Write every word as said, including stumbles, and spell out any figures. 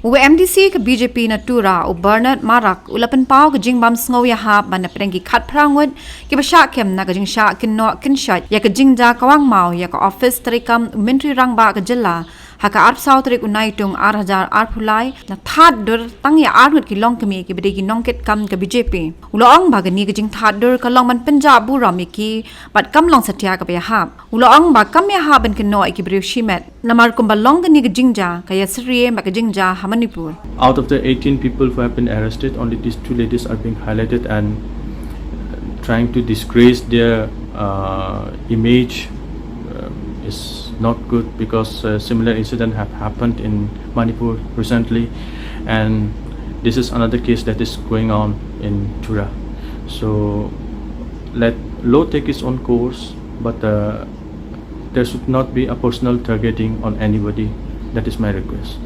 U MDC ka BJP na Tura, u Bernard Marak, u la pynpaw ka jingbam sngewïahap ban na pdeng ki khatphra ngut kiba shah kem na ka jingshah kynnoh kynshoit ïa ka jingjia kawang maw ïa ka ophis treikam u Myntri Rangbah ka jylla ha ka arphew saw tarik u Naitung ar hajar arphew lai, na thad dur tang ïa ar ngut ki longkmie kiba dei ki nongkitkam ka BJP. U la ong ba kane ka jingthad dur ka long ban pynjah burom ïa ki bad kam long satia kaba ïahap. U la ong ba kam ïahap ban kynnoh ïa ki briew shimet, namar kumba long kane ka jingjia ka ïasyriem bad ka jingjia ha Manipur. Out of the eighteen people who have been arrested, only these two ladies are being highlighted and trying to disgrace their uh, image um, is not good, because uh, similar incidents have happened in Manipur recently, and this is another case that is going on in Tura. So let law take its own course, but uh, there should not be a personal targeting on anybody. That is my request.